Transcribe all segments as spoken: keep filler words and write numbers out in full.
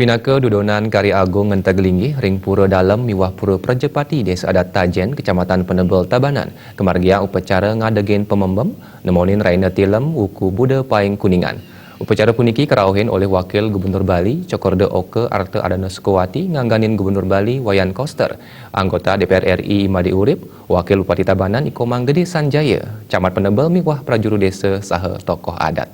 Pinaka dudonan karya agung ngenteg linggih ring Pura Dalem miwah Pura Prajapati Desa Adat Tajen, Kecamatan Penebel, Tabanan, kamargiang upacara ngadegin pamembem, nemonin rahina tilem wuku Buda Paing Kuningan. Upacara puniki karauhin olih Wakil Gubernur Bali, Cokorda Oka Arta Ardana Sukawati, ngangganin Gubernur Bali, Wayan Koster, anggota D P R R I Made Urip, Wakil Bupati Tabanan, I Komang Gede Sanjaya, Camat Penebel miwah prajuru desa saha tokoh adat.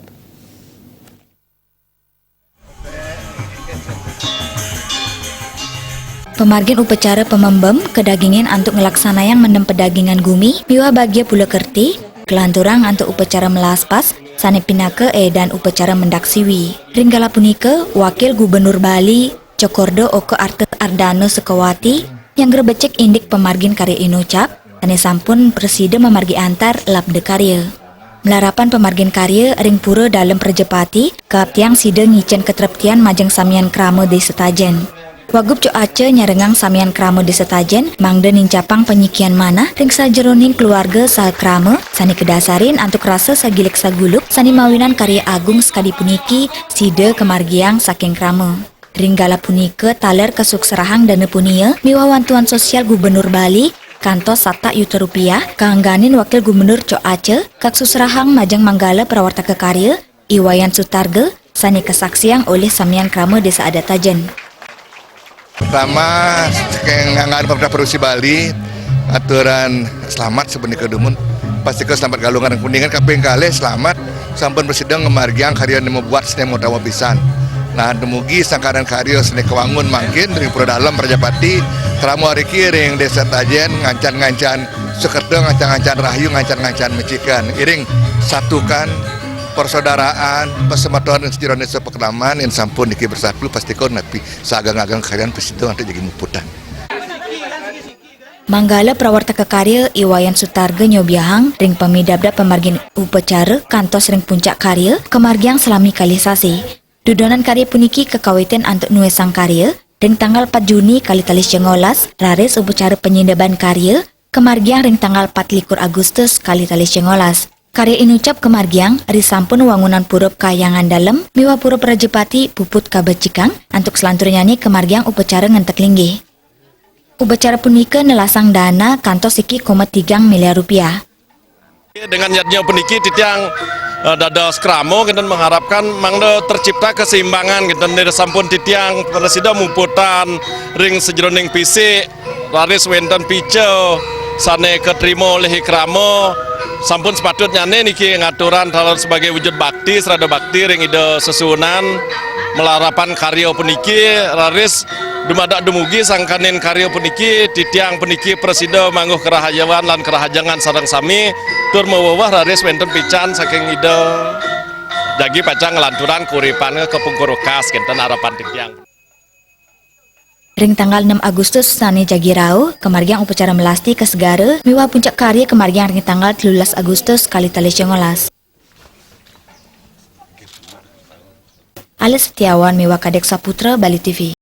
Pamargin upacara pamembem kadagingin antuk nglaksanayang mendem padagingan gumi miwah bagia pula kerti, kalanturang antuk upacara melaspas, sane pinaka edan upacara mendak siwi. Ring kala punika, Wakil Gubernur Bali, Cokorda Oka Arta Ardana Sukawati, nyanggra becik indik pamargin karya inucap, sane sampun prasida mamargi antar labda karya. Malarapan pamargin karya ring Pura Dalem Prajapati, kaaptiang sida ngicen katreptian majeng samian krama Desa Tajen. Wagub Cok Aca nyarengang samian krama Desa Tajen, mangda nincapang panyikian manah ring sajeroning keluarga saha krama, sane kadasarin antuk rasa sagilik saguluk sane mawinan karya agung sakadi puniki sida kamargiang saking krama. Ring kala punika taler kasuksrahang dana punia miwah bantuan sosial Gubernur Bali kantos satak yuta rupiah, kaangganin Wakil Gubernur Cok Aca, kasuksrahang majeng manggala prawartaka karya, I Wayan Sutarga, sane kasaksiang olih samian krama Desa Adat Tajen. Pertama, saking ngangganin pemerintah Provinsi Bali, aturan selamat sapunika dumun. Pastika selamat Galungan ring Kuningan, kaping kalih selamat sampun prasida ngamargiang karya sane mabuat sane mautama pisan. Nah, dumugi sangkaning karya sane kawangun mangkin ring Pura Dalem Prajapati, krama riki ring Desa Tajen ngancan-ngancan sukerta, ngancan-ngancan rahayu, ngancan-ngancan mecikan. Iring satukan persaudaraan, persemetoan ring sajeroning desa pakraman yen sampun niki bersatu, pastika napi saageng-ageng karyan prasida antuk jagi muputan. Manggala prawartaka karya I Wayan Sutarga nyobiahang ring pamidabdab pamargin upacara kantos ring puncak karya, kamargiang salami kalih sasi. Dudonan karya puniki kakawitin antuk nuesang karya ring tanggal pat Juni kalih tali songolas, raris upacara panyindeban karya kamargiang ring tanggal pat likur Agustus kalih tali songolas. Karya inucap kamargiang risampun wangunan Pura Kahyangan Dalem miwah Pura Prajapati puput kabecikang antuk salanturnyane kamargiang upacara ngenteg linggih. Upacara punika nelasang dana kantos siki koma tigang miliar rupiah. Dengan yadnya puniki titiang, eh, dados krama kinten mengharapkan mangda tercipta keseimbangan kinten, yen sampun titiang prasida muputan ring sajeroning fisik, raris wenten pica sane katrima olih krama, sampun sepatutnyane niki ngaturang taler sebagai wujud bakti, srada bakti ring Ida Sesuunan, malarapan karya puniki, raris dumadak dumugi sangkaning karya puniki, titiang puniki prasida mangguh karahayan lan karahajengan sareng sami, tur maweweh raris wenten pican saking Ida. Jagi pacang nglanturang kauripan kapungkur wekas, kinten harapan titiang. Ring tanggal enam Agustus sane jagi rauh, kamargiang upacara melasti ka segara, miwah puncak karya kamargiang ring tanggal telulas Agustus kalih tali songolas. Alis Setiawan miwah Kadek Saputra, Bali T V.